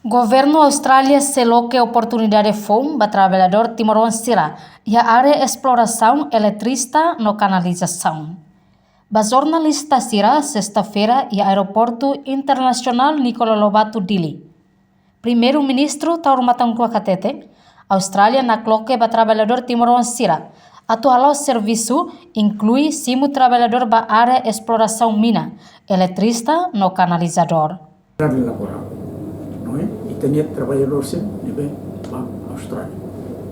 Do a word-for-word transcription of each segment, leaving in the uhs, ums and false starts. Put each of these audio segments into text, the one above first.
Governu Austrália sei loke oportunidade foun ba traballadór timoroan sira iha área esplorasaun eletrisita no kanalizasaun. Ba jornalista sira, sesta-feira, iha Aeroportu Internasionál Nicolau Lobato, Dili, Primeiru-Ministru Taur Matan Ruak hatete, Austrália nakloke ba traballadór timoroan sira atu hala'o servisu, inklui simu traballadór ba área esplorasaun mina, eletrisita no kanalizadór. Laboral, no é? Ita-nia traballadór sira ne'ebé ba Austrália.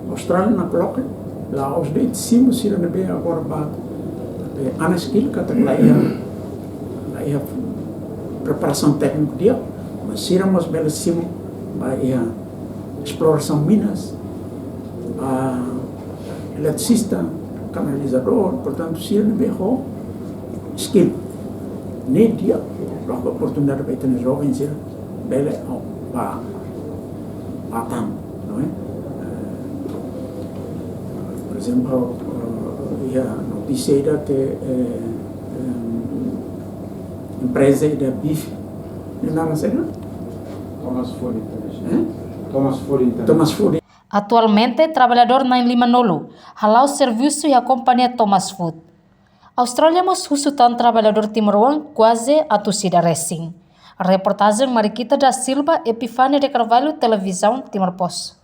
Austrália nakloke, la'ós de'it simu sira ne'ebé agora ba, eh, unskilled, katak la iha, la iha preparasaun tékniku di'ak, mas sira mós bele simu ba iha esplorasaun minas, ba eletrisista, kanalizadór, portantu, sira ne'ebé ho skill. Ne'e di'ak, loke oportunidade ba ita-nia joven sira bele, oh, ba, ba tan, no é? Eh, por ezemplu, eh, iha notísia ida ke, eh, em, empreza ida bife, nia naran saida? Thomas Food International. Eh? Thomas Food International. Thomas Food. Atualmente, traballadór na'in-limanulu hala'o servisu iha kompañia Thomas Food. Austrália mós husu tan traballadór timoroan kuaze atus ida resin. Reportajen Mariquita da Silva, Epifania de Carvalho, Televizaun Timor Post.